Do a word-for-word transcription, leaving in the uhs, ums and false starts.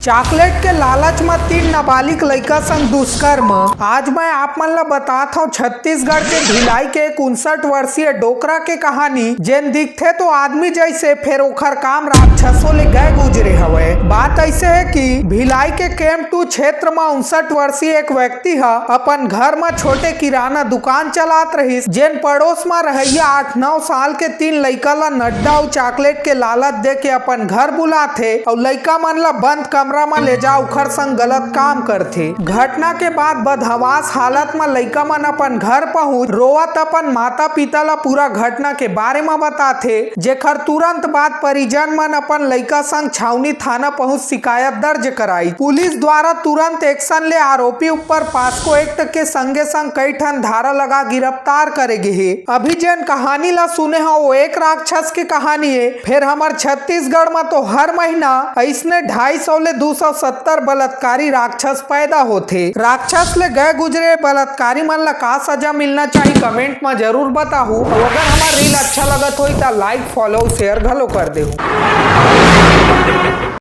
Chocolate के लालच म तीन नाबालिग लइका संग दुष्कर्म। आज मैं आप मन ला बतात हव छत्तीसगढ़ के भिलाई के एक उनसठ वर्षीय डोकरा के कहानी, जेन दिखथे तो आदमी जैसे, फेर ओखर काम राक्षसों ले गए गुजरे हवय। बात ऐसे है कि भिलाई के कैंप टू क्षेत्र म उनसठ वर्षीय एक व्यक्ति ह अपन घर म छोटे किराना दुकान चलात रहिस, जेन पड़ोस म रहइया आठ नौ साल के तीन लइका ला नड्डा अउ चॉकलेट के लालच दे के अपन घर बुलाथे अउ लइका मन ला बंद कमरा म ले जा उखर संग गलत काम करथे। घटना के बाद बदहवास हालत म लइका मन अपन घर पहुंच रोवत अपन माता पिता ला पूरा घटना के बारे म बताथे, जेखर तुरंत बाद परिजन मन अपन लइका संग छावनी थाना पहुंच शिकायत दर्ज कराई। पुलिस द्वारा तुरंत एक्शन ले आरोपी ऊपर पास्को एक्ट के संगे संग कई ठन धारा लगा गिरफ्तार करे गे हे। अभी जेन कहानी ला सुने हो, वो एक राक्षस के कहानी है। फिर हमर छत्तीसगढ़ म तो हर महीना अइसने ढाई सौ ले दो सौ सत्तर बलात्कारी राक्षस पैदा होथे। राक्षस ले गए गुजरे बलात्कारी मन ला का सजा मिलना चाहिए, कमेंट म जरूर बताहू। अउ अगर हमार रील अच्छा लगत होई, त लाइक, फॉलो, शेयर घलो कर देहू।